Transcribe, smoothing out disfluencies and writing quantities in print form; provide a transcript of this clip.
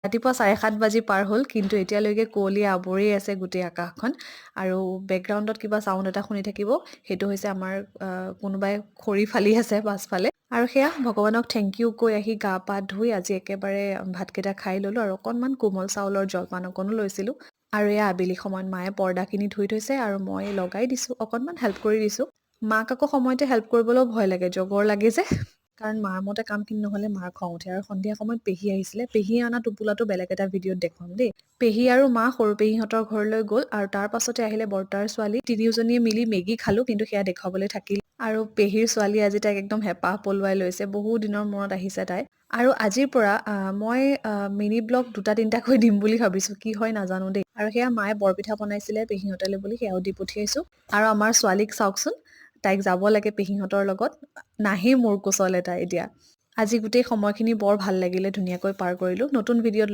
ৰাতিপুৱা 7:30 বাজি পাৰ হ'ল, কিন্তু এতিয়ালৈকে কুঁৱলীয়ে আৱৰি আছে গোটেই আকাশখন। আৰু বেকগ্ৰাউণ্ডত কিবা চাউণ্ড এটা শুনি থাকিব, সেইটো হৈছে আমাৰ কোনোবাই খৰি ফালি আছে পাছফালে। আৰু সেয়া ভগৱানক thank U কৈ আহি গা পা ধুই আজি একেবাৰে ভাতকেইটা খাই ল'লোঁ আৰু অকণমান কোমল চাউলৰ জলপান অকণো লৈছিলোঁ। আৰু এয়া আবেলি সময়ত মায়ে পৰ্দাখিনি ধুই থৈছে আৰু মই লগাই দিছোঁ, অকণমান হেল্প কৰি দিছোঁ মাক। আকৌ সময়তে হেল্প কৰিবলৈও ভয় লাগে, জগৰ লাগে যে, কাৰণ মাৰ মতে কামখিনি নহ'লে মাৰ খং উঠে। আৰু সন্ধিয়া সময়ত পেহী আহিছিলে। পেহীয়ে অনা টোপোলাটো বেলেগ এটা ভিডিঅ'ত দেখুৱাম দেই। পেহী আৰু মা সৰু পেহীহঁতৰ ঘৰলৈ গ'ল আৰু তাৰ পাছতে আহিলে বৰ্তাৰ ছোৱালী। তিনিওজনীয়ে মিলি মেগী খালোঁ, কিন্তু সেয়া দেখুৱাবলৈ থাকিল। আৰু পেহীৰ ছোৱালী আজি তাইক একদম হেঁপাহ পলুৱাই লৈছে, বহু দিনৰ মূৰত আহিছে তাই। আৰু আজিৰ পৰা মই মিনি ব্লগ দুটা তিনিটাকৈ দিম বুলি ভাবিছোঁ, কি হয় নাজানো দেই। আৰু সেয়া মায়ে বৰপিঠা বনাইছিলে পেহীহঁতলৈ বুলি, সেয়াও দি পঠিয়াইছোঁ। আৰু আমাৰ ছোৱালীক চাওকচোন, তাইক যাব লাগে পেহীহঁতৰ লগত, নাহেই মোৰ কোচলে তাই এতিয়া। আজি গোটেই সময়খিনি বৰ ভাল লাগিলে, ধুনীয়াকৈ পাৰ কৰিলোঁ। নতুন ভিডিঅ'ত লগ